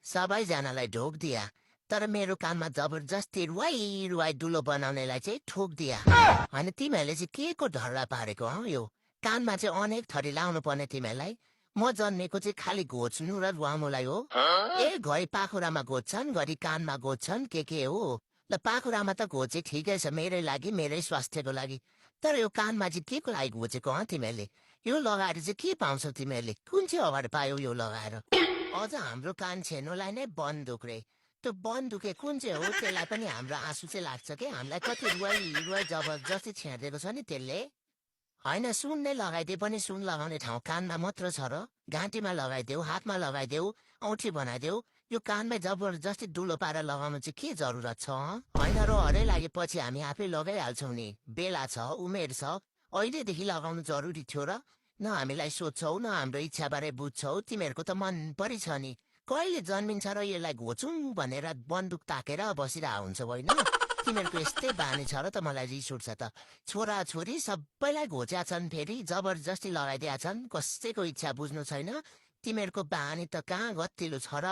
सबैजनालाई ढोकिदिया तर मेरो कानमा जबरजस्ती रुवाई रुवाई दुलो बनाउनेलाई चाहिँ ठोकिदिया अनि तिमीहरूले चाहिँ के को ढर्रा पारेको हौ यो कानमा चाहिँ अनेक थरी लाउनु पर्ने तिमीहरूलाई म जन्मेको चाहिँ खालि घोच्नु र रुवाउनुलाई हो ए घरि पाखुरामा घोच्छन् घरि कानमा घोच्छन् के हो ल पाखुरामा त घोचे ठिकै छ मेरै लागि मेरै स्वास्थ्यको लागि तर यो कानमा चाहिँ के को लागि घोचेको तिमीहरूले यो लगाएर चाहिँ के पाउँछौ तिमीहरूले कुन चाहिँ अगाडि पायौ यो लगाएर अझ हाम्रो कान छेर्नुलाई नै बन्दुक रे त्यो बन्दुके कुन चाहिँ हो त्यसलाई पनि हाम्रो आँसु चाहिँ लाग्छ कि हामीलाई कति रुवाई रुवाई जबरजस्ती छेडिदिएको छ नि त्यसले होइन सुन नै लगाइदिए पनि सुन लगाउने ठाउँ कानमा मात्र छ र घाँटीमा लगाइदेऊ हातमा लगाइदेऊ औँठी बनाइदेऊ यो कानमै जबरजस्ती दुलो पारेर लगाउनु चाहिँ के जरुरत छ होइन र हरै लागेपछि हामी आफै लगाइहाल्छौँ नि बेला छ उमेर छ अहिलेदेखि लगाउनु जरुरी थियो र न हामीलाई सोध्छौ न हाम्रो इच्छाबारे बुझ्छौ तिमीहरूको त मन परि छ नि कहिले जन्मिन्छ र यसलाई घोचौँ भनेर बन्दुक ताकेर बसिरहेको हुन्छ होइन तिमीहरूको यस्तै बानी छ र त मलाई रिस उठ्छ त छोरा छोरी सबैलाई घोच्या छन् फेरि जबरजस्ती लगाइदिया छन् कसैको इच्छा बुझ्नु छैन तिमीहरूको बानी त कहाँ गतिलो छ र